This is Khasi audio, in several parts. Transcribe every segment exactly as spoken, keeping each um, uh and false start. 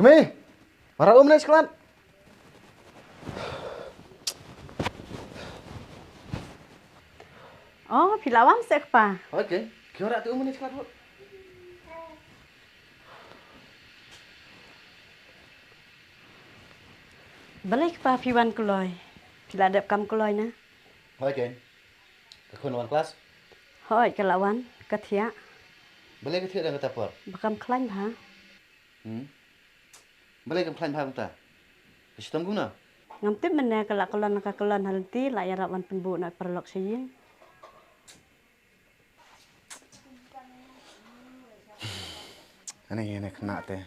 Hei, para um ne shklat. Oh, phi la wan se kpa. Okay, kyo ra tu um ne shklat. Balei kpa phi wan kloi? Phi la dep kam kloi na? Hoi ken. Ka khun wan klas? Hoi, ka la wan, ka thiah. Balei ka thiah dang kata por? Ba kam khlaiñ bha. Hmm. Balei kam khlaiñ bha kumta? Ka shitom kumno? Ngam tip mynne, ka la kyllon, ka kyllon ha lynti, la ïarap wan pynbuh na paralok sha ïing. Ani, ani khynnah te.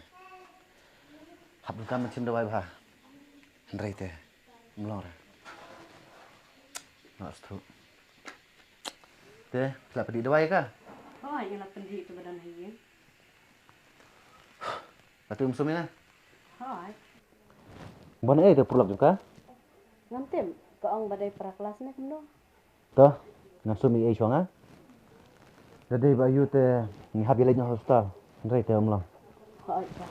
Hap donkam ban shim dawai bha. Hynrei te, ym long re. Nga stroke. Te, phi la pyndih dawai ka? Hooid, nga la pyndih, te ba don ha ïing. Latu ym sum ïa nga? Hooid. Ban ei te paralok jong ka? Ngam tip, ka ong ba dei para klas ne kumno. To, ngam sum ei ei shuwa nga. Da dei ba ïoh te ngi hap ïaleit noh hospital. Hynrei te ym long. Hooid, pa.